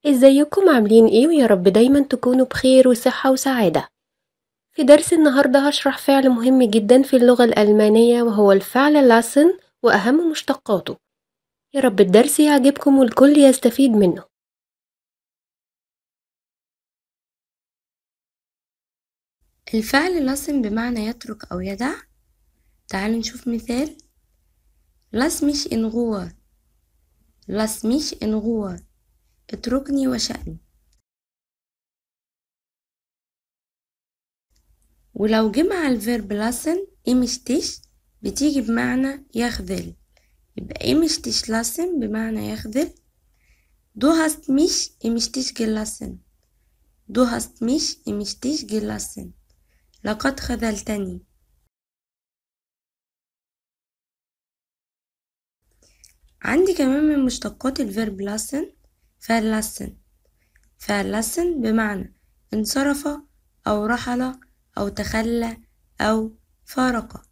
ازيكم عاملين ايه؟ ويا رب دايما تكونوا بخير وصحة وسعادة. في درس النهاردة هشرح فعل مهم جدا في اللغة الألمانية وهو الفعل lassen وأهم مشتقاته. يا رب الدرس يعجبكم والكل يستفيد منه. الفعل lassen بمعنى يترك أو يدع. تعالوا نشوف مثال. Lass mich in Ruhe. Lass mich in Ruhe. اتركني وشأني. ولو جه مع ال Verb lassen im Stich بتيجي بمعنى يخذل، يبقى im Stich lassen بمعنى يخذل. Du hast mich im Stich gelassen. Du hast mich im Stich gelassen. لقد خذلتني. عندي كمان من مشتقات ال Verb lassen verlassen. verlassen بمعنى انصرف أو رحل أو تخلى أو فارق.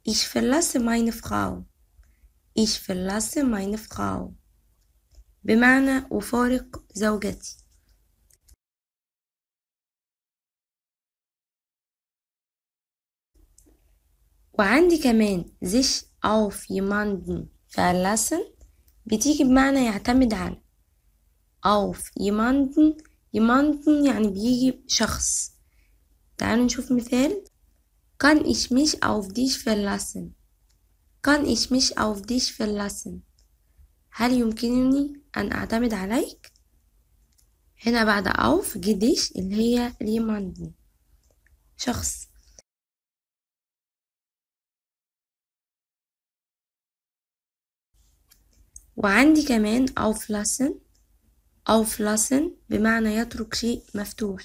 Ich verlasse meine Frau. Ich verlasse meine Frau بمعنى أفارق زوجتي. وعندي كمان sich auf jemanden verlassen بتيجي بمعنى يعتمد على. auf jemanden، jemanden يعني بيجي شخص. تعالوا نشوف مثال. Kann ich mich auf dich verlassen؟ Kann ich mich auf dich verlassen؟ هل يمكنني أن أعتمد عليك؟ هنا بعد auf جه dich اللي هي jemanden شخص. وعندي كمان auflassen. auflassen بمعنى يترك شيء مفتوح،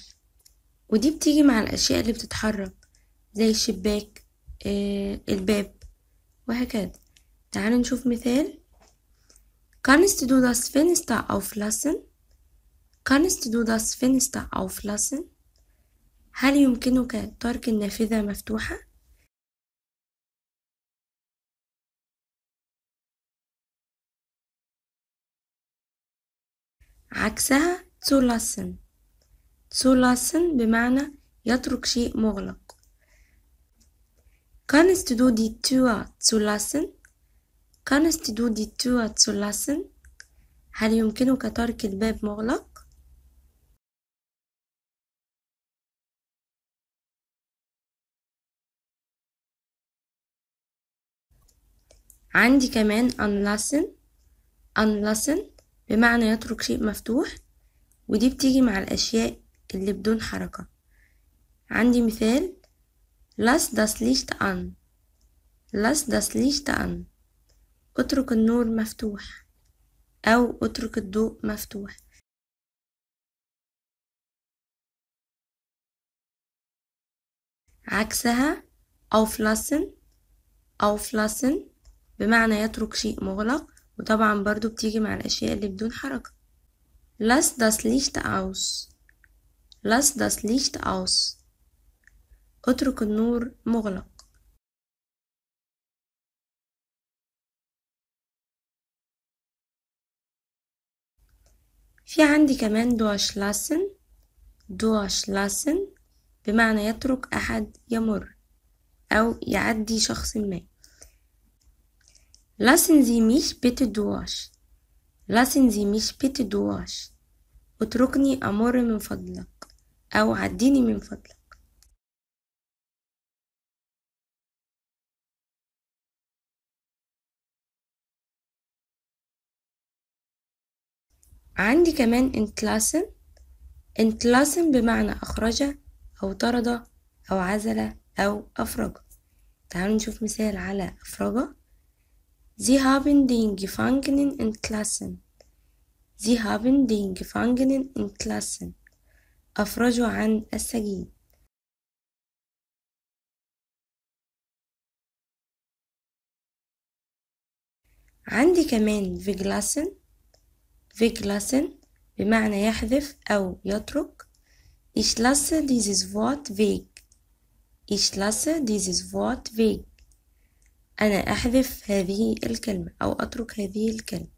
ودي بتيجي مع الأشياء اللي بتتحرك زي الشباك، الباب وهكذا. تعالوا نشوف مثال. Kannst du das Fenster auflassen؟ Kannst du das Fenster auflassen؟ هل يمكنك ترك النافذة مفتوحة؟ عكسها zulassen. zulassen بمعنى يترك شيء مغلق. Kannst du die Tür zulassen؟ Kannst du die Tür zulassen؟ هل يمكنك ترك الباب مغلق؟ عندي كمان anlassen. anlassen بمعنى يترك شيء مفتوح، ودي بتيجي مع الأشياء اللي بدون حركة. عندي مثال. Lass das Licht an. Lass das Licht an. اترك النور مفتوح أو اترك الضوء مفتوح. عكسها auflassen. auflassen بمعنى يترك شيء مغلق، وطبعا برضو بتيجي مع الأشياء اللي بدون حركة. Lass das Licht aus. Lass das Licht aus. اترك النور مغلق. في عندي كمان durchlassen. durchlassen بمعنى يترك أحد يمر أو يعدي شخص ما. Lassen Sie mich bitte durch. Lassen Sie mich bitte durch. اتركني أمر من فضلك أو عديني من فضلك. عندي كمان entlassen. entlassen بمعنى أخرج أو طرد أو عزل أو أفرج. تعالوا نشوف مثال على أفرج. Sie haben den Gefangenen entlassen. Sie haben den Gefangenen entlassen. أفرجوا عن السجين. عندي كمان weglassen. weglassen بمعنى يحذف أو يترك. Ich lasse dieses Wort weg. Ich lasse dieses Wort weg. أنا أحذف هذه الكلمة أو أترك هذه الكلمة.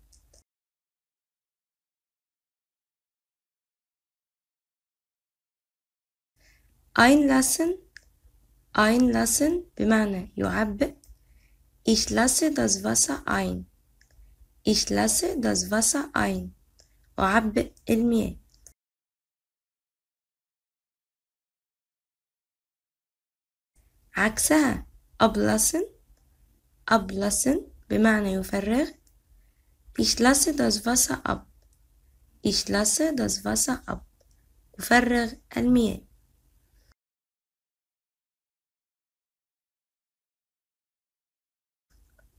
Einlassen، einlassen بمعنى يعبئ. Ich lasse das Wasser ein. Ich lasse das Wasser ein. أعبئ المياه. عكسها ablassen، ablassen بمعنى يفرغ. Ich lasse das Wasser ab. Ich lasse das Wasser ab. أفرغ المياه.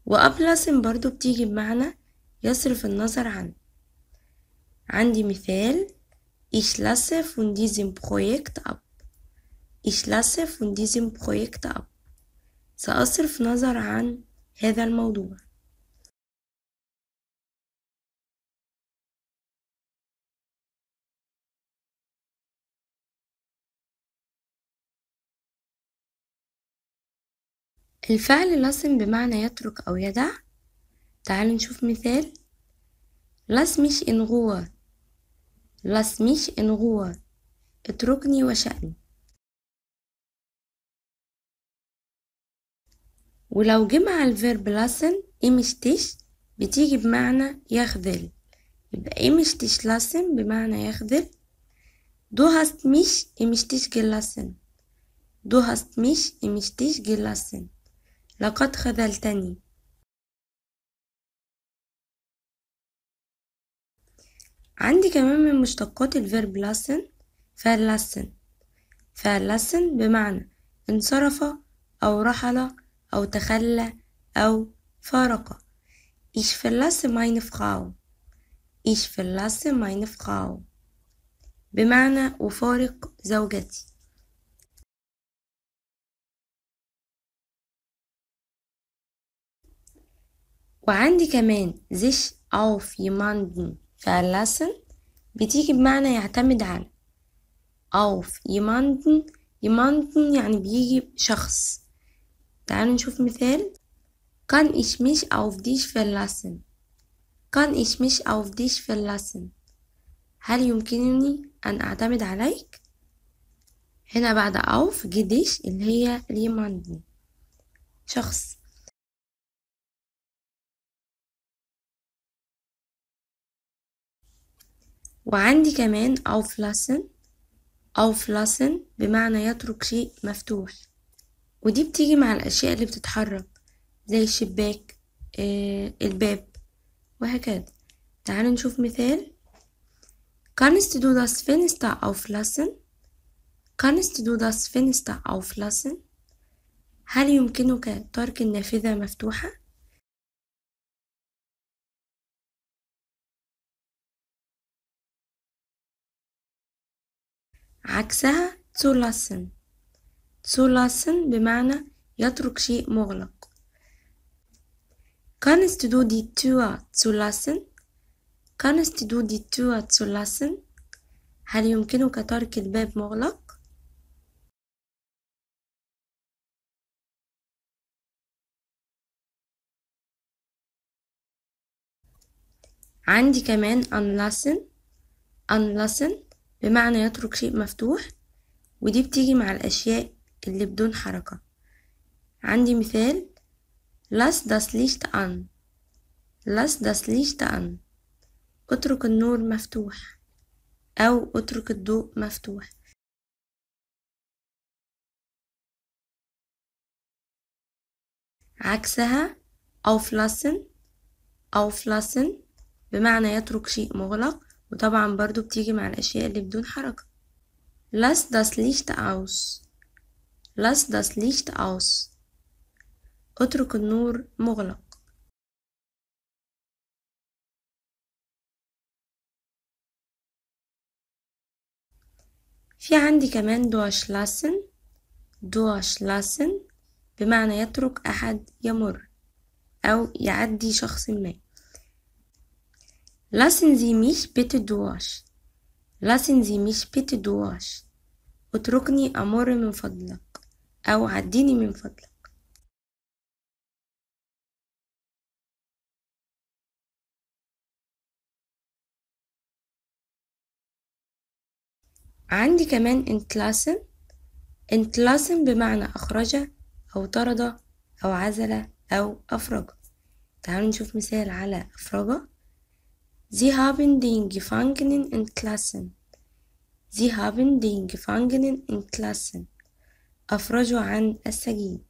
وأبلاسن برضو بتيجي بمعنى يصرف النظر عنه. عندي مثال: Ich lasse von diesem Projekt ab. Ich lasse von diesem Projekt ab. سأصرف نظر عن هذا الموضوع. الفعل lassen بمعنى يترك أو يدع. تعالوا نشوف مثال: Lass mich in Ruhe. Lass mich in Ruhe. اتركني وشأني. ولو جمع ال Verb lassen im Stich بتيجي بمعنى يخذل، يبقى im Stich lassen بمعنى يخذل. Du hast mich im Stich gelassen. Du hast mich im Stich gelassen. لقد خذلتني. عندي كمان من مشتقات ال Verb lassen verlassen. verlassen بمعنى انصرف أو رحل أو تخلى أو فارق. Ich verlasse meine Frau. Ich verlasse meine Frau بمعنى أفارق زوجتي. وعندي كمان sich auf jemanden verlassen بتيجي بمعنى يعتمد على. auf jemanden، jemanden يعني بيجي شخص. تعالوا نشوف مثال: Kann ich mich auf dich verlassen. Kann ich mich auf dich verlassen. هل يمكنني أن أعتمد عليك؟ هنا بعد auf جه dich اللي هي jemanden شخص. وعندي كمان auflassen. auflassen بمعنى يترك شيء مفتوح، ودي بتيجي مع الأشياء اللي بتتحرك زي الشباك، الباب وهكذا. تعالوا نشوف مثال: Kannst du das Fenster auflassen? Kannst du das Fenster auflassen? هل يمكنك ترك النافذة مفتوحة؟ عكسها zulassen. zulassen بمعنى يترك شيء مغلق. Kannst du die Tür zulassen? Kannst du die Tür zulassen? هل يمكنك ترك الباب مغلق؟ عندي كمان anlassen. anlassen بمعنى يترك شيء مفتوح، ودي بتيجي مع الأشياء اللي بدون حركة. عندي مثال: Lass das Licht an. Lass das Licht an. اترك النور مفتوح أو اترك الضوء مفتوح. عكسها auflassen. auflassen بمعنى يترك شيء مغلق، وطبعا برضو بتيجي مع الأشياء اللي بدون حركة. Lass das Licht aus. Lass das Licht aus. اترك النور مغلق. في عندي كمان durchlassen. durchlassen بمعنى يترك أحد يمر أو يعدي شخص ما. Lassen Sie mich bitte durch. Lassen Sie mich bitte durch. اتركني أمر من فضلك أو عديني من فضلك. عندي كمان entlassen. Entlassen بمعنى أخرج أو طرد أو عزل أو أفرج. تعالوا نشوف مثال على أفرج. Sie haben den Gefangenen entlassen. Sie haben den Gefangenen entlassen. أفرجوا عن السجين.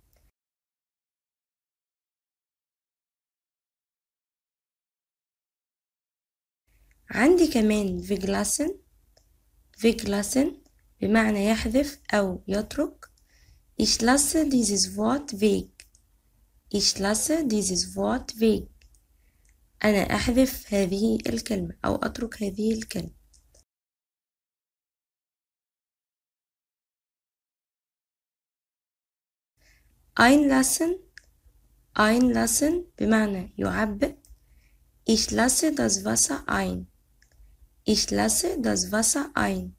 عندي كمان weglassen. weglassen بمعنى يحذف أو يترك. Ich lasse dieses Wort weg. Ich lasse dieses Wort weg. أنا أحذف هذه الكلمة أو أترك هذه الكلمة. Einlassen. Einlassen بمعنى يعبئ. Ich lasse das Wasser ein. Ich lasse das Wasser ein.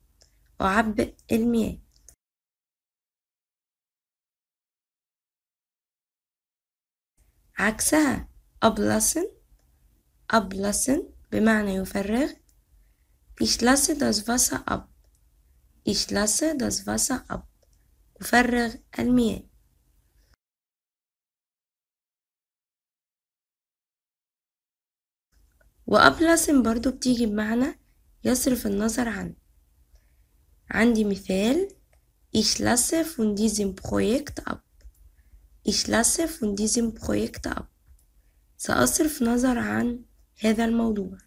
أعبئ المياه. عكسها ablassen. Ablassen بمعنى يفرغ. Ich lasse das Wasser ab. Ich lasse das Wasser ab. أفرغ المياه. وأبلاسن برضو بتيجي بمعنى يصرف النظر عنه. عندي مثال: Ich lasse von diesem Projekt ab. Ich lasse von diesem Projekt ab. سأصرف نظر عن هذا الموضوع.